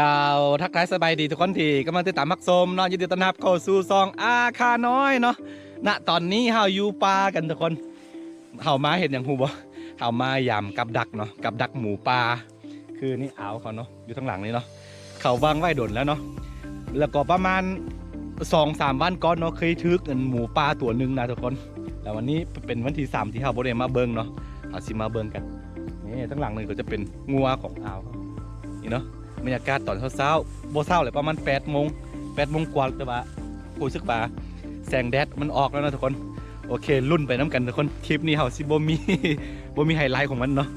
ກ່າວທັກທາຍສະບາຍດີທຸກຄົນທີ່ກຳລັງຕິດຕາມຮັບຊົມເນາະ, ຍິນດີຕ້ອນຮັບເຂົ້າສູ່ຊ່ອງອາຄານ້ອຍເນາະ. ນະຕອນນີ້ເຮົາຢູ່ປ່າກັນທຸກຄົນ. ເຮົາມາເຮັດຫຍັງຮູ້ບໍ່? ເຮົາມາຢາມກັບດັກເນາະ, ກັບດັກໝູປ່າ. ຄືນີ້ອາວເຂົາເນາະ ຢູ່ທາງຫຼັງນີ້ເນາະ, ເຂົາວາງໄວ້ດົນແລ້ວເນາະ. ແລ້ວກໍປະມານສອງສາມວັນກ່ອນເນາະ ເຄີຍຖືກອັນໝູປ່າຕົວໜຶ່ງນະທຸກຄົນ. ແລ້ວວັນນີ້ເປັນວັນທີສາມທີ່ເຮົາບໍ່ໄດ້ມາເບິ່ງເນາະ, ເຮົາຊິມາເບິ່ງກັນ. ນີ້ທາງຫຼັງນີ້ກໍຈະເປັນງົວຂອງອາວເຮົານີ້ເນາະ. ບັນຍາກາດຕອນເຊົ້າໆ ບໍ່ເຊົ້າແຫຼະ ປະມານແປດໂມງ ແປດໂມງກວ່າ, ແຕ່ວ່າຮູ້ສຶກວ່າແສງແດດມັນອອກແລ້ວເນາະທຸກຄົນ. ໂອເຄ ລຸ້ນໄປນຳກັນທຸກຄົນ. ຄລິບນີ້ເຮົາຊິບໍ່ມີ ບໍ່ມີໄຮໄລຂອງມັນເນາະ.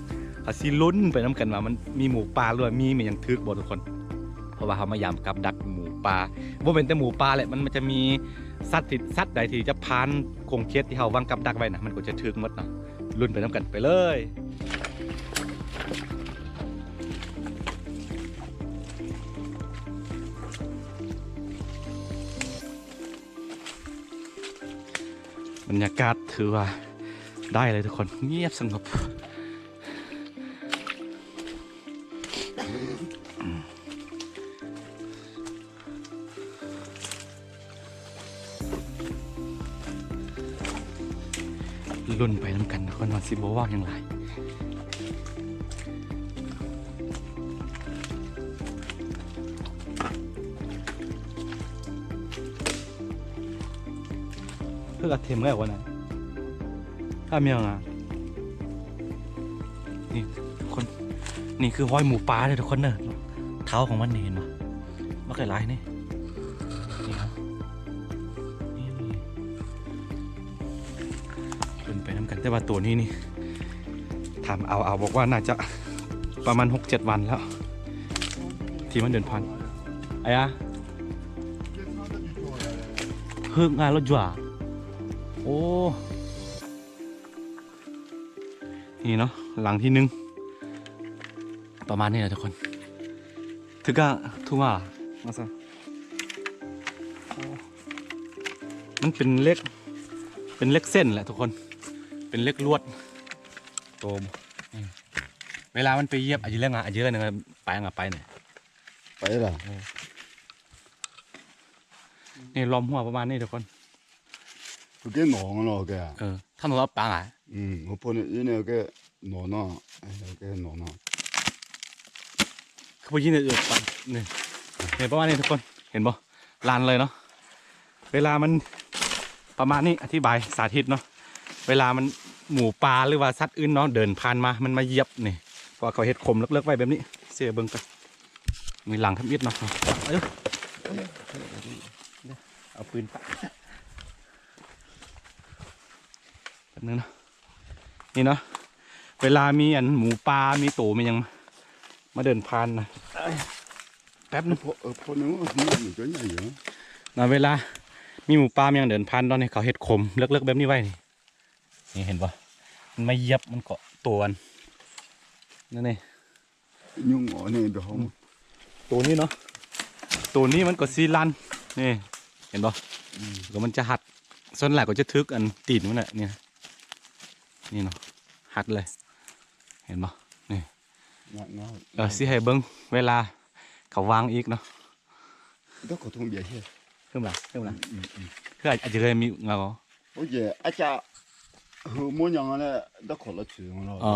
ເຮົາຊິລຸ້ນໄປນຳກັນວ່າມັນມີໝູປ່າ ຫຼືວ່າມີແມ່ນຫຍັງຖືກບໍ່ທຸກຄົນ. ເພາະວ່າເຮົາມາຢາມກັບດັກໝູປ່າ, ບໍ່ແມ່ນແຕ່ໝູປ່າແຫຼະ, ມັນ ມັນຈະມີສັດທີ່ ສັດໃດທີ່ຈະຜ່ານຂົງເຂດທີ່ເຮົາວາງກັບດັກໄວ້ນະ, ມັນກໍຈະຖືກໝົດເນາະ. ລຸ້ນໄປນຳກັນໄປເລີຍ. ບັນຍາກາດຖືວ່າໄດ້ເລີຍທຸກຄົນ, ງຽບສະຫງົບ. ລຸ້ນໄປນຳກັນທຸກຄົນວ່າຊິບໍ່ເວົ້າຫຍັງຫຼາຍ. ເພິ່ນກະເທັມແລ້ວວະນະ. ຖ້າມີຫຍັງອະ ນີ້ທຸກຄົນ, ນີ້ຄືຮອຍໝູປ່າເດີທຸກຄົນເດີ. ເທົ້າຂອງມັນນີ້ເຫັນບໍ່? ບັກຫຼາຍໆນີ້. ນີ້ເນາະ, ນີ້ ເບິ່ງໄປນຳກັນ. ແຕ່ວ່າໂຕນີ້ນີ້ ຖາມອາວ ອາວບອກວ່າໜ້າຈະປະມານຫົກເຈັດວັນແລ້ວ ທີ່ມັນເດີນຜ່ານ. ອາຍາ ເຮີກງາລົດຢວາ. ໂອ້ ນີ້ເນາະ ຫຼັງທີໜຶ່ງ ປະມານນີ້ແຫຼະທຸກຄົນ. ຖືກກະທຸງອາ ມາຊະ. ໂອ້ ມັນເປັນເຫຼັກ ເປັນເຫຼັກເສັ້ນແຫຼະທຸກຄົນ, ເປັນເຫຼັກລວດ. ໂຕ ນີ້ ເວລາມັນໄປຢຽບ ອາ ເລື່ອງອາ ອາ ເລື່ອງອາ ໄປ ອາ ໄປນີ້ ໄປລະ. ເອີ ນີ້ລ້ອມຫົວປະມານນີ້ທຸກຄົນ. ເອີ ຖ້າໜູເອົາປາງອາ ອືມ ໂອໂພນີ້ອີນີ້ແກໜອນເນາະ ແກໜອນເນາະ. ຄືບໍ່ຍິນເອີ ປັນນີ້ ເຫັນປະມານນີ້ທຸກຄົນ ເຫັນບໍ່? ລານເລີຍເນາະ. ເວລາມັນປະມານນີ້ ອະທິບາຍສາທິດເນາະ, ເວລາມັນ ໝູປ່າ ຫຼືວ່າສັດອື່ນເນາະ ເດີນຜ່ານມາ ມັນມາຢຽບນີ້ ເພາະວ່າເຂົາເຮັດຂົມເລິກໆໄວ້ແບບນີ້. ຊິໃຫ້ເບິ່ງກ່ອນ ມີຫຼັງທຳອິດເນາະ. ເອີ ເອົາປືນປະ ແປັບໜຶ່ງເນາະ. ນີ້ເນາະ ເວລາມີອັນໝູປ່າ ມີໂຕ ມີຫຍັງມາເດີນຜ່ານນະ ແປັບໜຶ່ງ. ເອີ ພໍໜຶ່ງ ມັນກໍໃຫຍ່ຢູ່ນະ. ເວລາມີໝູປ່າມີຫຍັງເດີນຜ່ານເນາະ ນີ້ເຂົາເຮັດຂົມເລິກໆແບບນີ້ໄວ້ນີ້. ນີ້ເຫັນບໍ່? ມັນມາຢຽບ ມັນເກາະໂຕອັນນັ້ນນີ້ ຍຸງອອກນີ້ດອກ. ໂຕນີ້ເນາະ ໂຕນີ້ມັນກໍຊິລັນ ນີ້ເຫັນບໍ່? ອືມ ແລ້ວມັນຈະຮັດ ສ່ວນຫຼາຍກໍຈະຖືກອັນຕີນມັນແຫຼະ ນີ້ ນີ້ເນາະ ຮັດເລີຍ ເຫັນບໍ່? ນີ້ ເອີ ຊິໃຫ້ເບິ່ງເວລາເຂົາວາງອີກເນາະ. ເດີ ເຂົາທົ່ງເບຍເຮັດ ຂຶ້ນມາ ຂຶ້ນມາ ອືມ ອືມ ອືມ ຄືອາດຈະເຄີຍມີເງົາ. ໂອເຄ ອາດຈະ ຄືໝູ່ຫຍັງຫັ້ນແຫຼະ ດອກຂໍລະຖືເນາະ. ອໍ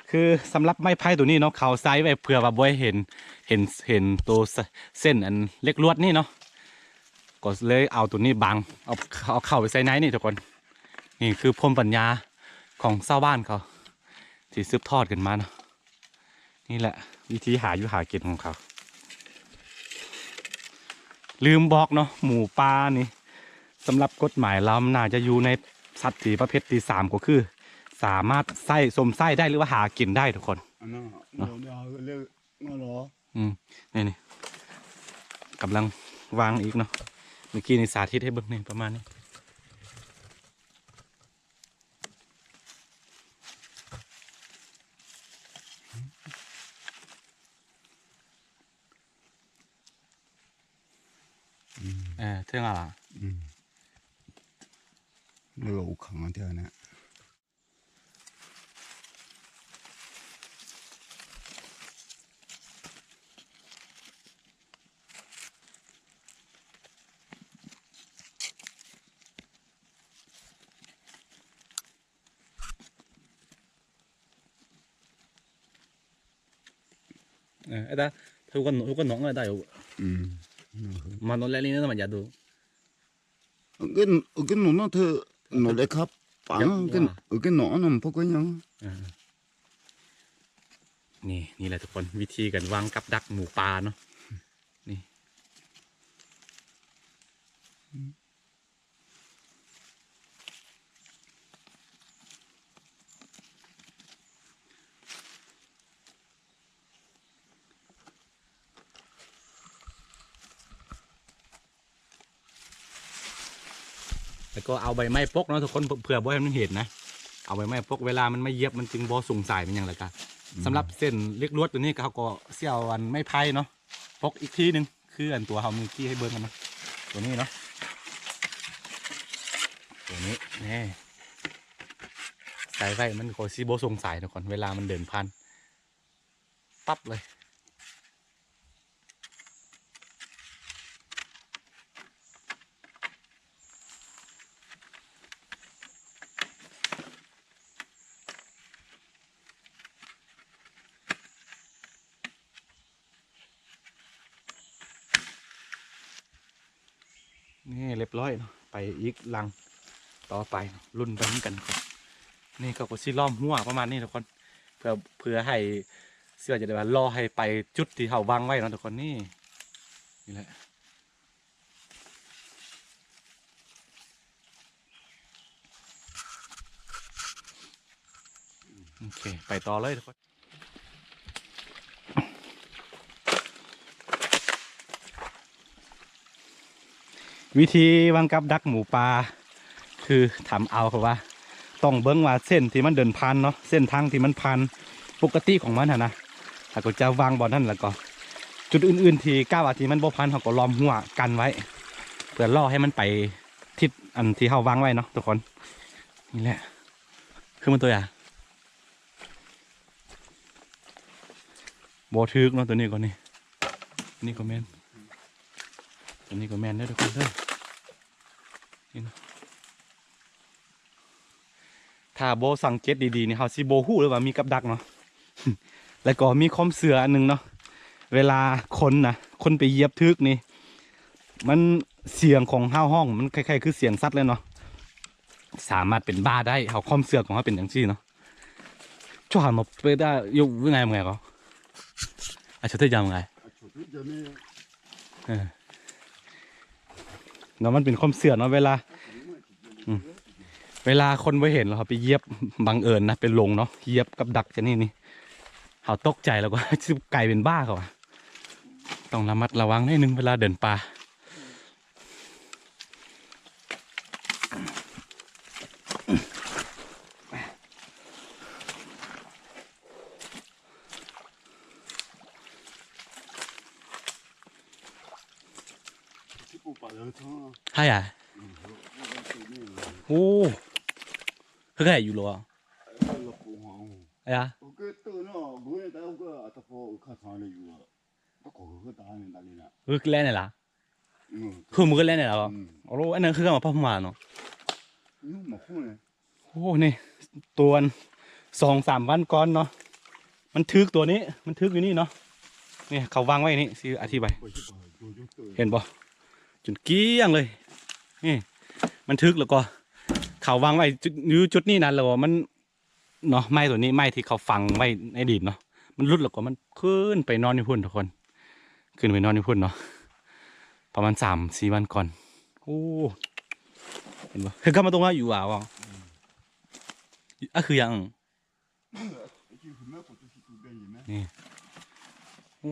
ຄືສຳລັບໄມ້ໄຜ່ໂຕນີ້ເນາະ ເຂົາໃສ່ໄວ້ເພື່ອວ່າບໍ່ໃຫ້ເຫັນ ເຫັນ ເຫັນໂຕ ເສັ້ນອັນເຫຼັກລວດນີ້ເນາະ ກໍເລີຍເອົາໂຕນີ້ບັງ ເອົາ ເອົາເຂົ້າໄປໃສ່ໃນນີ້ທຸກຄົນ. ນີ້ຄືພູມປັນຍາຂອງຊາວບ້ານເຂົາ ທີ່ສືບທອດກັນມາເນາະ. ນີ້ແຫຼະວິທີຫາຢູ່ຫາກິນຂອງເຂົາ. ລືມບອກເນາະ ໝູປ່ານີ້ ສຳລັບກົດໝາຍລາວ ມັນໜ້າຈະຢູ່ໃນສັດທີ່ປະເພດທີສາມ ກໍຄືສາມາດໃຊ້ ຊົມໃຊ້ໄດ້ ຫຼືວ່າຫາກິນໄດ້ທຸກຄົນ. ອັນນັ້ນ ເນາະ ເຮົາເອີ້ນເລີກເນາະ. ອືມ ນີ້ໆ ກຳລັງວາງອີກເນາະ. ເມື່ອກີ້ນີ້ສາທິດໃຫ້ເບິ່ງ ນີ້ປະມານນີ້. ອືມ ເອີ ເຖິງແລ້ວລະ. ອືມ ເລີກເອົາຂັງເທື່ອນະ. Ê, ê, ta, thu con, thu con nóng ở đây. Ừ. Mà nó lẹ lên nó mà nhạt đồ. Cái, cái nó, nó thơ, nó lại khắp phẳng, cái, cái nó, nó không có nhau. ນີ້ ນີ້ແຫຼະທຸກຄົນ ວິທີການວາງກັບດັກໝູປ່າເນາະ ນີ້. ແລ້ວກໍເອົາໃບໄມ້ປົກເນາະທຸກຄົນ ເພື່ອບໍ່ໃຫ້ມັນເຫັນນະ ເອົາໃບໄມ້ປົກ ເວລາມັນມາຢຽບມັນຈຶ່ງບໍ່ສົງໄສແມ່ນຫຍັງ. ແລ້ວກໍ ອືມ ສຳລັບເສັ້ນເຫຼັກລວດຕົວນີ້ ເຮົາກໍຊິເອົາອັນໄມ້ໄຜ່ເນາະ ປົກອີກທີໜຶ່ງ ຄືອັນຕົວເຮົາມື້ກີ້ໃຫ້ເບິ່ງຫັ້ນນະ ຕົວນີ້ເນາະ ຕົວນີ້ ນີ້ ໃສ່ໄວ້ມັນກໍຊິບໍ່ສົງໄສທຸກຄົນ ເວລາມັນເດີນຜ່ານ ປັບເລີຍ. ນີ້ຮຽບຮ້ອຍເນາະ ໄປອີກຫຼັງຕໍ່ໄປເນາະ ລຸ້ນໄປນຳກັນ. ນີ້ເຂົາກໍຊິລ້ອມຮົ້ວປະມານນີ້ທຸກຄົນ ເພື່ອ ເພື່ອໃຫ້ ຊິວ່າຈະໄດ້ວ່າລໍໃຫ້ໄປຈຸດທີ່ເຮົາວາງໄວ້ເນາະທຸກຄົນ. ນີ້ ນີ້ແຫຼະ ໂອເຄ ໄປຕໍ່ເລີຍທຸກຄົນ. ວິທີວາງກັບດັກໝູປ່າ ຄືທຳເອົາ ເພາະວ່າຕ້ອງເບິ່ງວ່າເສັ້ນທີ່ມັນເດີນຜ່ານເນາະ ເສັ້ນທາງທີ່ມັນຜ່ານປົກກະຕິຂອງມັນຫັ້ນນະ ເຮົາກໍຈະວາງບ່ອນນັ້ນ ແລ້ວກໍຈຸດອື່ນໆທີ່ກະວ່າທີ່ມັນບໍ່ຜ່ານ ເຮົາກໍລ້ອມຮົ້ວກັນໄວ້ ເພື່ອລໍໃຫ້ມັນໄປທິດອັນທີ່ເຮົາວາງໄວ້ເນາະທຸກຄົນ. ນີ້ແຫຼະ ຄືມັນຕົວຢ່າງ ບໍ່ຖືກເນາະ ຕົວນີ້ກໍນີ້ ນີ້ກໍແມ່ນ ຕົວນີ້ກໍແມ່ນເດີທຸກຄົນເດີ ນີ້ເນາະ. ຖ້າບໍ່ສັງເກດດີໆນີ້ ເຮົາຊິບໍ່ຮູ້ເລີຍວ່າມີກັບດັກເນາະ. ແລ້ວກໍມີຄວາມເຊື່ອອັນໜຶ່ງເນາະ ເວລາຄົນນະ ຄົນໄປຢຽບຖືກນີ້ ມັນ ສຽງຂອງເຮົາຮ້ອງ ມັນຄ້າຍໆຄືສຽງສັດເລີຍເນາະ ສາມາດເປັນບ້າໄດ້ ເຮົາ ຄວາມເຊື່ອຂອງເຮົາເປັນຈັ່ງຊີ້ເນາະ. ຈະຫາມາເປີດໄດ້ຢູ່ໄງ ເມື່ອຍກໍ ອາ ຈະໄດ້ຢາມໄງ ເອີ ເນາະ ມັນເປັນຄວາມເຊື່ອເນາະ ເວລາ ອືມ ເວລາຄົນບໍ່ເຫັນ ແລ້ວເຮົາໄປຢຽບ ບັງເອີນນະ ໄປຫຼົງເນາະ ຢຽບກັບດັກຈະນີ້ນີ້ ເຮົາຕົກໃຈ ແລ້ວກໍຊິກາຍເປັນບ້າເຂົາວ່າ ຕ້ອງລະມັດລະວັງໜ້ອຍໜຶ່ງເວລາເດີນປ່າ. ໃຫ້ອະ ໂອ້ ຄືໄດ້ຢູ່ຫຼໍ ອາ ເອີ ແລ່ນນີ້ລະ ອືມ ຄືມື້ແລກນີ້ລະ ອືມ ໂອ້ ອັນນັ້ນຄືມາພັດມາເນາະ ໂອ້ ນີ້ ຕົວສອງສາມວັນກ່ອນເນາະ ມັນຖືກຕົວນີ້ ມັນຖືກຢູ່ນີ້ເນາະ ນີ້ເຂົາວາງໄວ້ນີ້ ຊິອະທິບາຍ ເຫັນບໍ່ ຈົນກ້ຽງເລີຍ ນີ້ ມັນຖືກ ແລ້ວກໍເຂົາວາງໄວ້ຈຸດ ຢູ່ຈຸດນີ້ນະ ແລ້ວມັນ ເນາະ ໄມ້ຕົວນີ້ ໄມ້ທີ່ເຂົາຝັງໄວ້ໃນດິນເນາະ ມັນຫຼຸດແລ້ວກໍມັນຂຶ້ນໄປນອນຢູ່ພຸ້ນທຸກຄົນ ຂຶ້ນໄປນອນຢູ່ພຸ້ນເນາະ ປະມານສາມສີ່ວັນກ່ອນ ໂອ້ ເຫັນບໍ່ ຄືກັບມາຕົງວ່າຢູ່ວ່າ ອາ ຄືຫຍັງ ນີ້ ໂອ້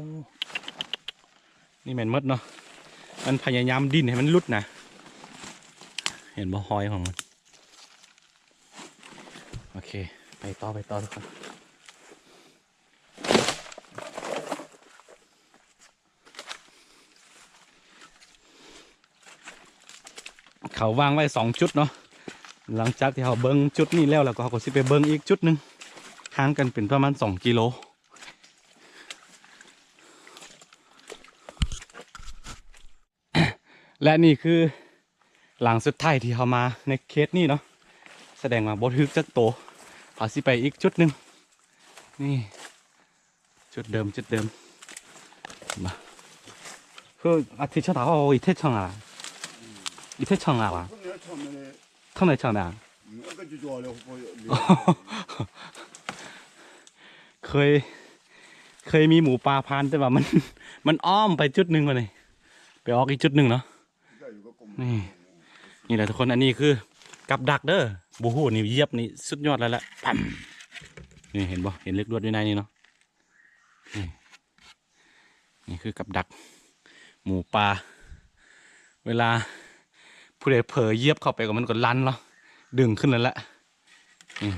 ນີ້ແມ່ນໝົດເນາະ ມັນພະຍາຍາມດີ້ນໃຫ້ມັນຫຼຸດນະ ເຫັນບໍ່ ຮອຍຂອງມັນ ໂອເຄ ໄປຕໍ່ ໄປຕໍ່ທຸກຄົນ ເຂົາວາງໄວ້ສອງຈຸດເນາະ ຫຼັງຈາກທີ່ເຮົາເບິ່ງຈຸດນີ້ແລ້ວ ແລ້ວກໍເຮົາກໍຊິໄປເບິ່ງອີກຈຸດໜຶ່ງ ຫ່າງກັນເປັນປະມານສອງກິໂລ ແລະນີ້ຄືຫຼັງສຸດທ້າຍທີ່ເຮົາມາໃນເຂດນີ້ເນາະ ສະແດງວ່າບໍ່ຖືກຈັກໂຕ ເຮົາຊິໄປອີກຈຸດໜຶ່ງ ນີ້ ຈຸດເດີມ ຈຸດເດີມ 그, 아, 대체 나와, 이 대체 나와. 이 대체 나와. 턴에 턴에. 그, ເຄີຍ ເຄີຍມີໝູປ່າຜ່ານ ແຕ່ວ່າມັນ ມັນອ້ອມໄປຈຸດໜຶ່ງ ບາດນີ້ໄປອອກອີກຈຸດໜຶ່ງເນາະ. ນີ້ ນີ້ແຫຼະທຸກຄົນ ອັນນີ້ຄືກັບດັກເດີ. ບໍ່ຮູ້ນີ້ ຢຽບນີ້ສຸດຍອດແລ້ວແຫຼະ. ປັ້ມ ນີ້ເຫັນບໍ່? ເຫັນເຫຼັກລວດຢູ່ໃນນີ້ເນາະ. ນີ້ ນີ້ຄືກັບດັກໝູປ່າ ເວລາຜູ້ໃດເຜີຢຽບເຂົ້າໄປກໍ ມັນກໍລັນເນາະ ດຶງຂຶ້ນແລ້ວແຫຼະ. ນີ້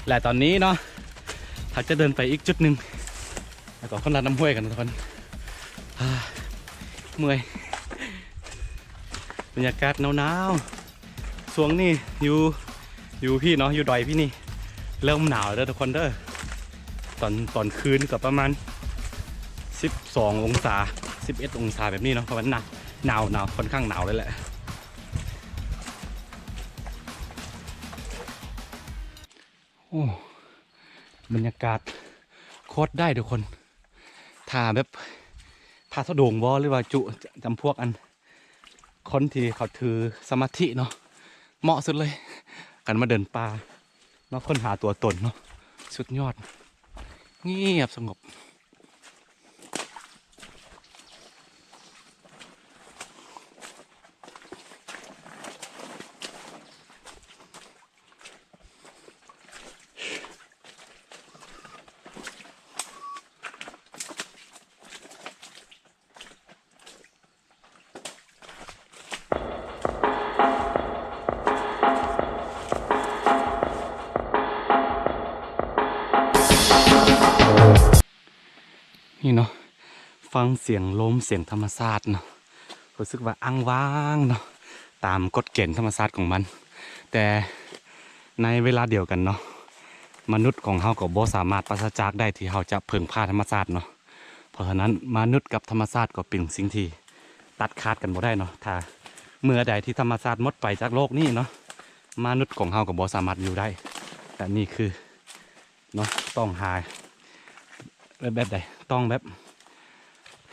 ແລະຕອນນີ້ເນາະ ເຮົາຈະເດີນໄປອີກຈຸດໜຶ່ງ ແລ້ວກໍຄົນລາດນ້ຳຫ້ວຍກັນທຸກຄົນ. ອ່າ ເມື່ອຍ ບັນຍາກາດໜາວໆ ຊ່ວງນີ້ຢູ່ ຢູ່ພີ້ເນາະ ຢູ່ດອຍພີ້ນີ້ ເລີ່ມໜາວແລ້ວເດີທຸກຄົນເດີ. ຕອນ ຕອນຄືນກໍປະມານສິບສອງອົງສາ ສິບເອັດອົງສາແບບນີ້ເນາະ ປະມານໜາວ ໜາວ ໜາວ ຄ່ອນຂ້າງໜາວເລີຍແຫຼະ. ໂອ້ ບັນຍາກາດໂຄດໄດ້ທຸກຄົນ. ຖ້າແບບພະທຸດົງບໍ ຫຼືວ່າຈຸຈຳພວກອັນ ຄົນທີ່ເຂົາຖືສະມາທິເນາະ ເໝາະສຸດເລີຍ ການມາເດີນປ່າເນາະ ຄົ້ນຫາຕົວຕົນເນາະ ສຸດຍອດ ງຽບສະຫງົບ. ນີ້ເນາະ ຟັງສຽງລົມ ສຽງທຳມະຊາດເນາະ ຮູ້ສຶກວ່າອ້າງວ້າງເນາະ ຕາມກົດເກນທຳມະຊາດຂອງມັນ. ແຕ່ໃນເວລາດຽວກັນເນາະ ມະນຸດຂອງເຮົາກໍບໍ່ສາມາດປາສະຈາກໄດ້ທີ່ເຮົາຈະເພິ່ງພາທຳມະຊາດເນາະ. ເພາະສະນັ້ນ ມະນຸດກັບທຳມະຊາດກໍເປັນສິ່ງທີ່ຕັດຂາດກັນບໍ່ໄດ້ເນາະ. ຖ້າເມື່ອໃດທີ່ທຳມະຊາດໝົດໄປຈາກໂລກນີ້ເນາະ ມະນຸດຂອງເຮົາກໍບໍ່ສາມາດຢູ່ໄດ້. ແລະນີ້ຄື ເນາະ ຕ້ອງຫາແບບ ແບບໃດ ຕ້ອງແບບ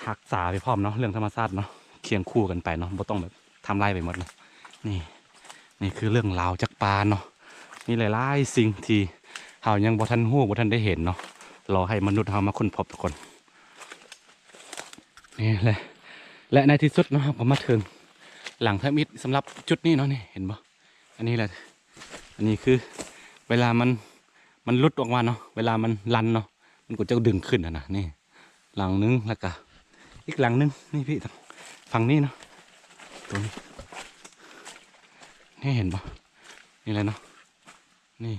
ຮັກສາໄປພ້ອມເນາະ ເລື່ອງທຳມະຊາດເນາະ ຄຽງຄູ່ກັນໄປເນາະ ບໍ່ຕ້ອງແບບທຳລາຍໄປໝົດເນາະ. ນີ້ ນີ້ຄືເລື່ອງລາວຈາກປ່າເນາະ ມີຫຼາຍໆສິ່ງທີ່ເຮົາຍັງບໍ່ທັນຮູ້ ບໍ່ທັນໄດ້ເຫັນເນາະ ລໍໃຫ້ມະນຸດເຮົາມາຄົ້ນພົບທຸກຄົນ. ນີ້ແຫຼະ ແລະໃນທີ່ສຸດເນາະ ເຮົາກໍມາເຖິງຫຼັງທຳອິດສຳລັບຈຸດນີ້ເນາະ. ນີ້ເຫັນບໍ່? ອັນນີ້ແຫຼະ ອັນນີ້ຄືເວລາມັນ ມັນຫຼຸດອອກມາເນາະ ເວລາມັນລັນເນາະ ມັນກໍຈະດຶງຂຶ້ນຫັ້ນນະ. ນີ້ຫຼັງໜຶ່ງ ແລ້ວກະອີກຫຼັງໜຶ່ງ ນີ້ພີ່ ຝັ່ງນີ້ເນາະ ຕົວນີ້ ນີ້ເຫັນບໍ່? ນີ້ແຫຼະເນາະ ນີ້.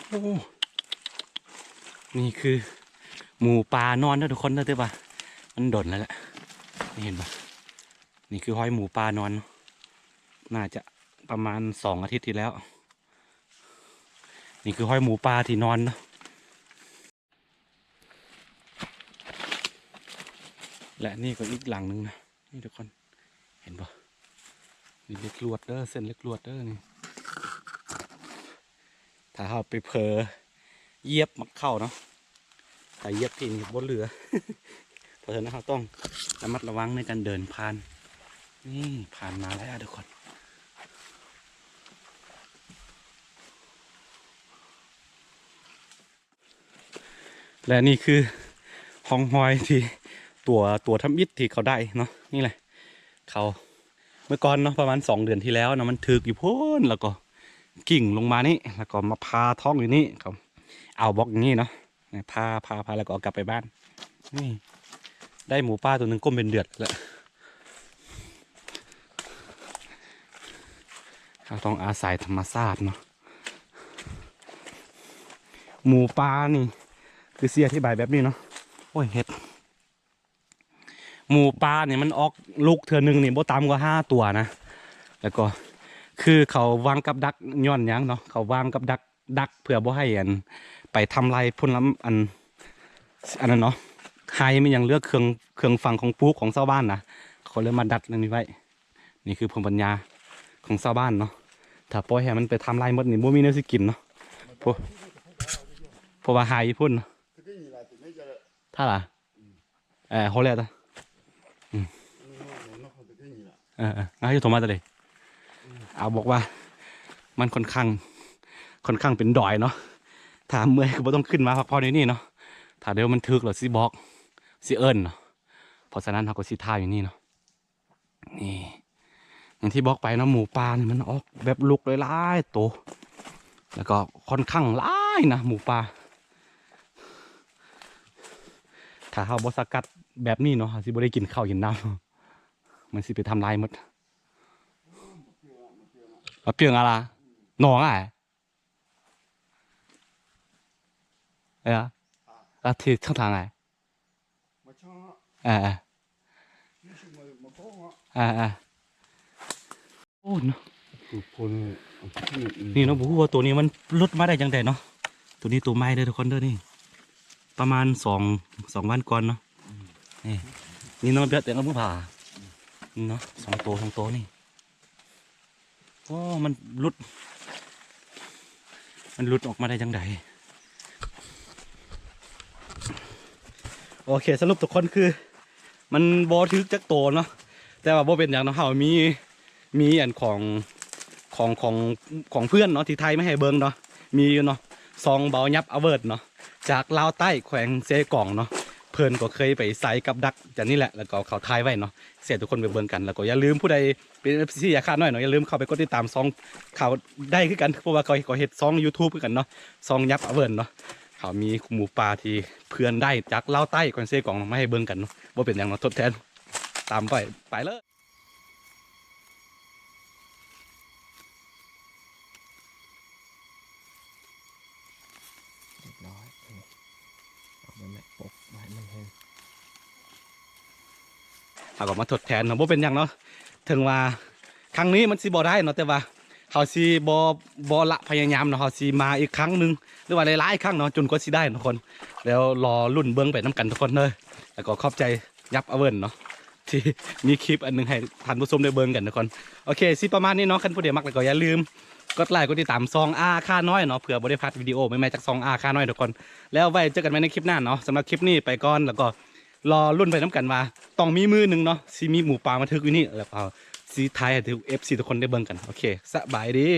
ໂອ້ ນີ້ຄືໝູປ່ານອນເດີທຸກຄົນເດີ ແຕ່ວ່າມັນດົນແລ້ວແຫຼະ. ນີ້ເຫັນບໍ່? ນີ້ຄືຮອຍໝູປ່ານອນ ໜ້າຈະປະມານສອງອາທິດທີ່ແລ້ວ. ນີ້ຄືຮອຍໝູປ່າທີ່ນອນເນາະ. ແລະນີ້ກໍອີກຫຼັງໜຶ່ງນະ ນີ້ທຸກຄົນເຫັນບໍ່? ນີ້ເຫຼັກລວດເດີ ເສັ້ນເຫຼັກລວດເດີນີ້. ຖ້າເຮົາໄປເຜີຢຽບໝາກເຂົ້າເນາະ ຖ້າຢຽບທີ່ນີ້ບໍ່ເຫຼືອ. ເພາະສະນັ້ນເຮົາຕ້ອງລະມັດລະວັງໃນການເດີນຜ່ານ. ນີ້ຜ່ານມາແລ້ວທຸກຄົນ. ແລະນີ້ຄືຮ່ອງຮອຍທີ່ຕົວ ຕົວທຳອິດທີ່ເຂົາໄດ້ເນາະ. ນີ້ແຫຼະ ເຂົາ ເມື່ອກ່ອນເນາະ ປະມານສອງເດືອນທີ່ແລ້ວເນາະ ມັນຖືກຢູ່ພຸ້ນ ແລ້ວກໍກິ້ງລົງມານີ້ ແລ້ວກໍມາຜ່າທ້ອງຢູ່ນີ້. ເຂົາ ເອົາບລັອກນີ້ເນາະ ພາ ພາ ພາ ແລ້ວກໍເອົາກັບໄປບ້ານ. ນີ້ ໄດ້ໝູປ່າຕົວໜຶ່ງ ກົ້ມເປັນເດືອນແລ້ວ. ເຮົາຕ້ອງອາໄສທຳມະຊາດເນາະ. ໝູປ່ານີ້ ຄືຊິອະທິບາຍແບບນີ້ເນາະ. ໂອ້ຍ ເຫັດ ໝູປ່ານີ້ມັນອອກລູກເທື່ອໜຶ່ງນີ້ບໍ່ຕ່ຳກວ່າຫ້າຕົວນະ. ແລ້ວກໍຄືເຂົາວາງກັບດັກຍ້ອນຫຍັງເນາະ? ເຂົາວາງກັບດັກ ດັກເພື່ອບໍ່ໃຫ້ອັນ ໄປທຳລາຍຜົນລຳ ອັນ ອັນນັ້ນເນາະ ໄຮ່ແມ່ນຫຍັງ ເລືອກເຄື່ອງ ເຄື່ອງຝັງຂອງປູກຂອງຊາວບ້ານນະ. ເຂົາເລີຍມາດັດອັນນີ້ໄວ້. ນີ້ຄືພູມປັນຍາຂອງຊາວບ້ານເນາະ. ຖ້າປ່ອຍໃຫ້ມັນໄປທຳລາຍໝົດນີ້ ບໍ່ມີແນວຊິກິນເນາະ. ເພາະ ເພາະວ່າໄຮ່ພຸ້ນເນາະ. ຖ້າລະ ເອີ ໂຮແລ້ວຕະ ອືມ ເອີ ເອີ ເອົາ ຢູ່ໂທມາຕະເດ ເອົາ ບອກວ່າມັນຄ່ອນຂ້າງ ຄ່ອນຂ້າງເປັນດອຍເນາະ. ຖ້າເມື່ອຍກໍບໍ່ຕ້ອງຂຶ້ນມາພັກຜ່ອນຢູ່ນີ້ເນາະ. ຖ້າດຽວມັນຖືກແລ້ວຊິບອກ ຊິເອີ້ນເນາະ. ເພາະສະນັ້ນເຮົາກໍຊິຖ່າຍຢູ່ນີ້ເນາະ. ນີ້ ຢ່າງທີ່ບອກໄປເນາະ ໝູປ່ານີ້ມັນອອກແບບລູກຫຼາຍໆໂຕ ແລ້ວກໍຄ່ອນຂ້າງຫຼາຍນະ ໝູປ່າ. ຖ້າເຮົາບໍ່ສະກັດແບບນີ້ເນາະ ເຮົາຊິບໍ່ໄດ້ກິນເຂົ້າກິນນ້ຳ ມັນຊິໄປທຳລາຍໝົດ. ມາປຽງອາລາ ໜອງອາຍ ເອີ ອາທິດທາງທາງອາຍ ເອີ ເອີ ເອີ ເອີ ໂອ້ເນາະ ນີ້ເນາະ ບໍ່ຮູ້ວ່າໂຕນີ້ມັນຫຼຸດມາໄດ້ຈັ່ງໃດເນາະ. ໂຕນີ້ໂຕໃໝ່ເດີທຸກຄົນເດີ ນີ້ປະມານສອງ ສອງວັນກ່ອນເນາະ. ນີ້ ນີ້ເນາະ ເບຍແຕ່ງເອົາມືຜ່າ ນີ້ເນາະ ສອງໂຕ ສອງໂຕນີ້. ໂອ້ ມັນຫຼຸດ ມັນຫຼຸດອອກມາໄດ້ຈັ່ງໃດ? ໂອເຄ ສະຫຼຸບທຸກຄົນຄື ມັນບໍ່ຖືກຈັກໂຕເນາະ ແຕ່ວ່າບໍ່ເປັນຫຍັງເນາະ. ເຮົາມີ ມີອັນຂອງ ຂອງ ຂອງ ຂອງເພື່ອນເນາະ ທີ່ຖ່າຍມາໃຫ້ເບິ່ງເນາະ ມີຢູ່ເນາະ ຊອງເບົາຫຍັບອາເວີດເນາະ ຈາກລາວໃຕ້ ແຂວງເຊກອງເນາະ. ເພິ່ນກໍເຄີຍໄປໃສ່ກັບດັກຈາກນີ້ແຫຼະ ແລ້ວກໍເຂົາຖ່າຍໄວ້ເນາະ ແຊໃຫ້ທຸກຄົນໄປເບິ່ງກັນ. ແລ້ວກໍຢ່າລືມ ຜູ້ໃດເປັນເອັຟຊີອາຄານ້ອຍເນາະ ຢ່າລືມເຂົ້າໄປກົດຕິດຕາມຊ່ອງເຂົາໄດ້ຄືກັນ ເພາະວ່າເຂົາ ເຂົາເຮັດຊ່ອງຢູທູບຄືກັນເນາະ ຊ່ອງຫຍັບອາເວີດເນາະ. ເຂົາມີໝູປ່າທີ່ເພື່ອນໄດ້ຈາກລາວໃຕ້ ແຂວງເຊກອງເນາະ ມາໃຫ້ເບິ່ງກັນເນາະ ບໍ່ເປັນຫຍັງເນາະ ທົດແທນ ຕາມໄປ ໄປເລີຍ. ຮຽບຮ້ອຍ ເອົາໄປແມະປົກໄວ້ໃຫ້ມັນແຫ້ງ ເຮົາກໍມາທົດແທນເນາະ ບໍ່ເປັນຫຍັງເນາະ. ເຖິງວ່າຄັ້ງນີ້ມັນຊິບໍ່ໄດ້ເນາະ ແຕ່ວ່າເຮົາຊິບໍ່ ບໍ່ລະພະຍາຍາມເນາະ ເຮົາຊິມາອີກຄັ້ງໜຶ່ງ ຫຼືວ່າຫຼາຍໆຄັ້ງເນາະ ຈົນກວ່າຊິໄດ້ເນາະທຸກຄົນ. ແລ້ວລໍລຸ້ນເບິ່ງໄປນຳກັນທຸກຄົນເດີ ແລ້ວກໍຂອບໃຈຫຍັບອາເວີນເນາະ ທີ່ມີຄລິບອັນໜຶ່ງໃຫ້ທ່ານຜູ້ຊົມໄດ້ເບິ່ງກັນທຸກຄົນ. ໂອເຄ ຊິປະມານນີ້ເນາະ ຄັນຜູ້ໃດມັກແລ້ວກໍຢ່າລືມກົດໄລກົດຕິດຕາມຊ່ອງອາຄານ້ອຍເນາະ ເພື່ອບໍ່ໄດ້ພາດວິດີໂອໃໝ່ໆຈາກຊ່ອງອາຄານ້ອຍທຸກຄົນ. ແລ້ວໄວ້ເຈີກັນໃໝ່ໃນຄລິບໜ້າເນາະ ສຳລັບຄລິບນີ້ໄປກ່ອນ ແລ້ວກໍລໍລຸ້ນໄປນຳກັນວ່າ ຕ້ອງມີມື້ໜຶ່ງເນາະ ຊິມີໝູປ່າມາຖືກຢູ່ນີ້ ແລ້ວກໍຊິຖ່າຍໃຫ້ເອັຟຊີທຸກຄົນໄດ້ເບິ່ງກັນ. ໂອເຄ ສະບາຍດີ.